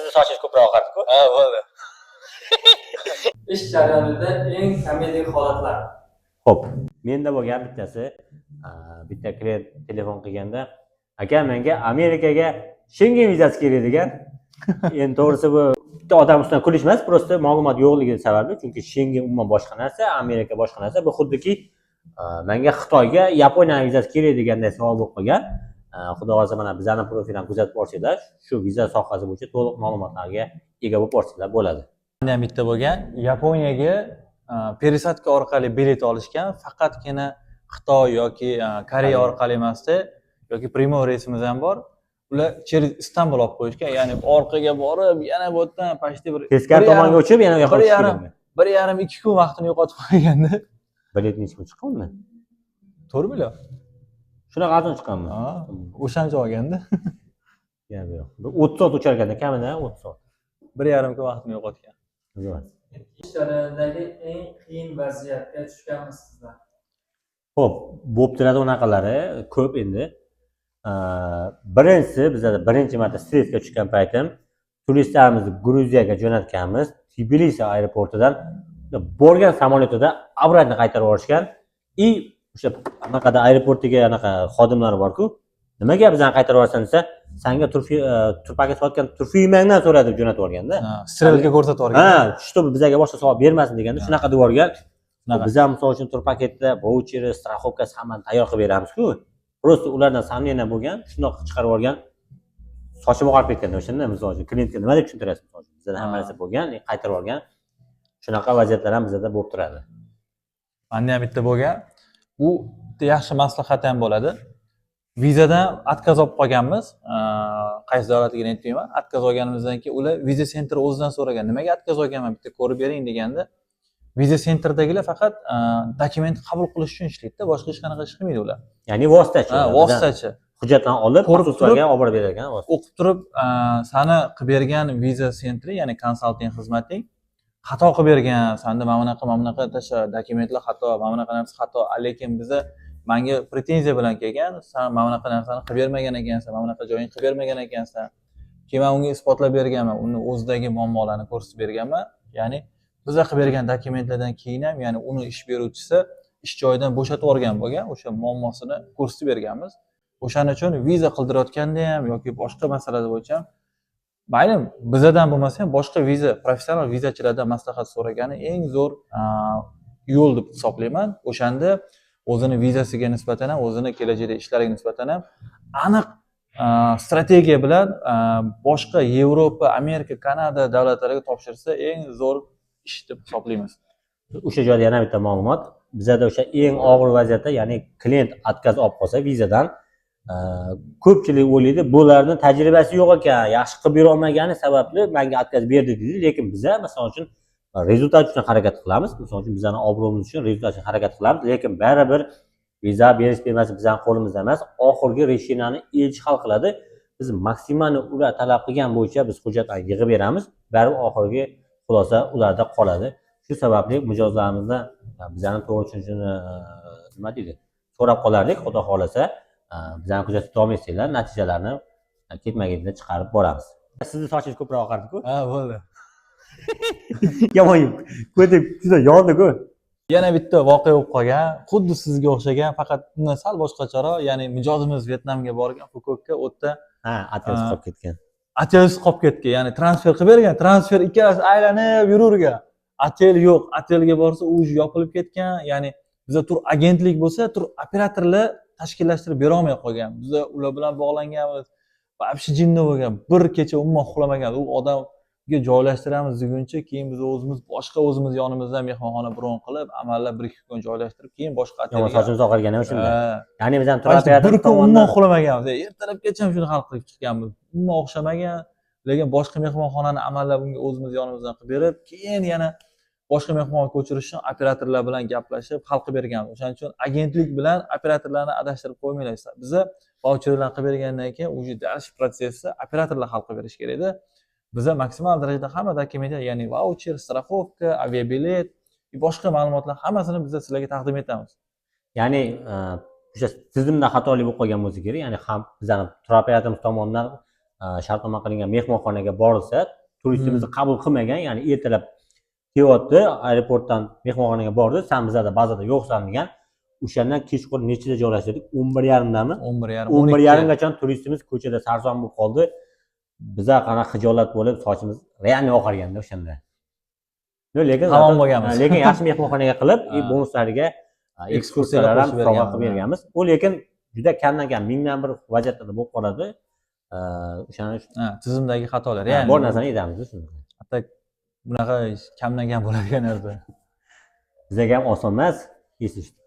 Sizni sochingiz ko'proq oqardi-ku. Ha, bo'ldi. Ish jarayonida eng komedik holatlar. Xo'p, menda bo'lgan bittasi, bitta klient telefon qilganda, "Aka, menga Amerikaga Shengen vizasi kerak", degan. Endi to'g'risi, bu bitta odam ustidan kulish emas, просто ma'lumot yo'qligi sababli, chunki Shengen umuman boshqa narsa, Amerika boshqa narsa. Bu xuddiki, menga Xitoyga Yaponiya vizasi kerak deganday savol bo'lib qolgan. Xudo xohlasa, mana bizani profilni kuzatib borsanglar, shu viza sohasi bo'yicha to'liq ma'lumotlarga ega bo'lib borsanglar bo'ladi. Menda ham bitta bo'lgan. Yaponiyaga пересадка orqali bilet olishgan, faqatgina Xitoy yoki Koreya Koreya. orqali emasda, yoki прямой reysimiz ham bor. Ular через Istanbul olib qo'yishgan, ya'ni orqaga borib, yana bu yerdan почти bir Teskari bir yarim- tomonga uchib, yana u yoqqa bir uchish yarim kerak. 1,5-2 kun vaqtini yo'qotib qo'yganda. Bilet nechi pul chiqqan undan? 4 million. Shunaqa arzon chiqqanmi? Ha, o'shancha olganda. Gap yo'q. Bir 30 soat uchar ekanda, kamida 30 soat. 1,5 kun vaqtini yo'qotgan. Zo'r. Ish jarayonidagi eng qiyin vaziyatga tushganmisizlar? Xo'p, bo'lib turadi unaqalari ko'p endi. Birinchisi, bizada birinchi marta stressga tushgan paytim, turistlarimizni Gruziyaga jo'natganmiz. Tbilisi aeroportidan borgan samolyotida обратно qaytarib yuborishgan. И o'sha anaqada, aeroportdagi anaqa xodimlar bor-ku, "Nimaga bizani qaytarib yuborsan?" desa, "Sanga turpaket sotgan turfirmangdan so'ra", deb jo'natib yuborganda. Ha, стрелка ko'rsatib yuborgan. Ha, чтобы bizga boshqa savol bermasin deganda shunaqa deb yuborgan. Shunaqa. Biz ham, misol uchun, turpaketda vaucheri, страховка si, hammani tayyor qilib beramizku. Просто ulardan сомнение bo'lgan, shundoq chiqarib yuborgan. Sochim oqarib ketganda o'shanda, misol uchun, klientga nima deb tushuntirasiz, misol uchun? Bizada hamma narsa bo'lgan, qaytarib yuborgan. Shunaqa vaziyatlar ham bizada bo'lib turadi. Manda ham bitta bo'lgan. Bu bitta yaxshi maslahat ham bo'ladi. Vizadan отказ olib qolganmiz. Qaysi davlatligini aytmayman. Отказ olganimizdan keyin ular viza center o'zidan so'ragan. "Nimaga отказ olganman, bitta ko'rib bering", deganda, viza centerdagilar faqat dokument qabul qilish uchun ishlaydida, boshqa hech qanaqa ish qilmaydi ular. Ya'ni vositachi. Ha, vositachi. Hujjatlarni olib, Ko'rib посольство ga olib borib beradigan vosita. O'qib turib, sani qilib bergan viza centri, ya'ni konsalting xizmating xato qilib bergan, sanda mana bunaqa, mana bunaqa tasha dokumentlar xato, mana bunaqa narsa xato, lekin biza manga pretenziya bilan kelgan, san mana bunaqa narsani qilib bermagan ekansan, mana bunaqa joyini qilib bermagan ekansan. Keyin man unga isbotlab berganman, uni o'zidagi muammolarni ko'rsatib berganman. Ya'ni biza qilib bergan dokumentlardan keyin ham, ya'ni uni ish beruvchisi ish joyidan bo'shatib yuborgan bo'lgan, o'sha muammosini ko'rsatib berganmiz. O'shaning uchun viza qildirayotganda ham yoki boshqa masalalar bo'yicha ham, mayli, bizadan bo'lmasa ham, boshqa viza, professional vizachilardan maslahat so'ragani eng zo'r yo'l deb hisoblayman. O'shanda o'zini vizasiga nisbatan ham, o'zini kelajakda ishlariga nisbatan ham aniq strategiya bilan boshqa Yevropa, Amerika, Kanada davlatlariga topshirsa, eng zo'r ish deb hisoblaymiz. O'sha joyda yana bitta ma'lumot. Bizada o'sha eng og'ir vaziyatda, ya'ni klient отказ olib qolsa vizadan, ko'pchilik o'ylaydi, bularni tajribasi yo'q ekan, yaxshi qilib berolmagani sababli manga отказ berdi deydi. Lekin biza, misol uchun, результат uchun harakat qilamiz. Misol uchun, bizani obro'miz uchun, результат uchun harakat qilamiz. Lekin baribir viza berish bermaslik bizani qo'limizda emas. Oxirgi решение ni elchi hal qiladi. Biz maksimalni ular talab qilgan bo'yicha biz hujjatlarni yig'ib beramiz. Baribir oxirgi xulosa ularda qoladi. Shu sababli mijozlarimizdan bizani to'g'ri tushunishini, nima deydi, so'rab qolardik. Xudo xohlasa, bizani kuzatib davom etsanglar, natijalarni ketma ketda chiqarib boramiz. Sizni sochingiz ko'proq oqardi-ku. Ha, bo'ldi. Yomon ko'zi juda yondi-ku. Yana bitta voqea bo'lib qolgan, xuddi sizga o'xshagan, faqat undan sal boshqacharoq. Ya'ni mijozimiz Vyetnamga borgan, Fukokka, u yerda Ha, отказ Ha. qolib ketgan. Otelsiz qolib ketgan, ya'ni transfer qilib bergan, transfer ikkalasi aylanib yuravergan. Otel yo'q, otelga borsa, u уже yopilib ketgan. Ya'ni biza tur agentlik bo'lsa, tur operatorlar tashkillashtirib berolmay qolgan. Biza ular bilan bog'langanmiz. Вообще jinni bo'lgan. Bir kecha umuman uxlamagan. U odamga joylashtiramiz deguncha, keyin biz o'zimiz boshqa, o'zimiz yonimizdan mehmonxona bron qilib, amallab 1-2 kun joylashtirib, keyin boshqa Yomon otelga. sochimiz oqargan o'shanda. Ha. Ya'ni bizani tur Mana shu operator bir kun umuman tomonidan uxlamaganmiz. Ertalabgacha shuni hal qilib chiqqanmiz. Umuman o'xshamagan, lekin boshqa mehmonxonani amallab unga o'zimiz yonimizdan qilib berib, keyin yana boshqa mehmonga ko'chirish uchun operatorlar bilan gaplashib, hal qilib berganmiz. O'shaning uchun agentlik bilan operatorlarni adashtirib qo'ymanglar. Biza vaucherlarni qilib bergandan keyin уже дальше protsessni operatorlar hal qilib berishi kerak edi. Biza maksimal darajada hamma dokumentlar, ya'ni vaucher, страховка, aviabilet, boshqa ma'lumotlar hammasini biza sizlarga taqdim etamiz. Ya'ni o'sha tizimda xatolik bo'lib qolgan bo'lsa kerak. Ya'ni ham bizani tur operatorimiz tomonidan shartnoma qilingan mehmonxonaga borilsa, turistimizni qabul qilmagan, ya'ni ertalab kelyapti, aeroportdan mehmonxonaga bordi, "San bizada bazada yo'qsan" degan. O'shandan kechqurun nechida joylashtirdik, 11:30dammi? 11:30. 11:30gacha turistimiz ko'chada sarson bo'lib qoldi. Biza qanaqa xijolat bo'lib, sochimiz реально oqarganda o'shanda. No, lekin Tamom bo'lganmiz. Lekin yaxshi mehmonxonaga qilib и bonuslariga Ekskursiyalar ekskursiyalar ham qo'shib sovg'a qilib berganmiz. Berganmiz. U lekin juda kamdan kam, mingdan bir vaziyatlarda bo'lib qoladi. O'shani Ha, tizimdagi xatolar, ya'ni bor narsani aytamiz shuni. Hatto bunaqa kamdan kam bo'ladigan narsa. Bizga ham oson emas, если что.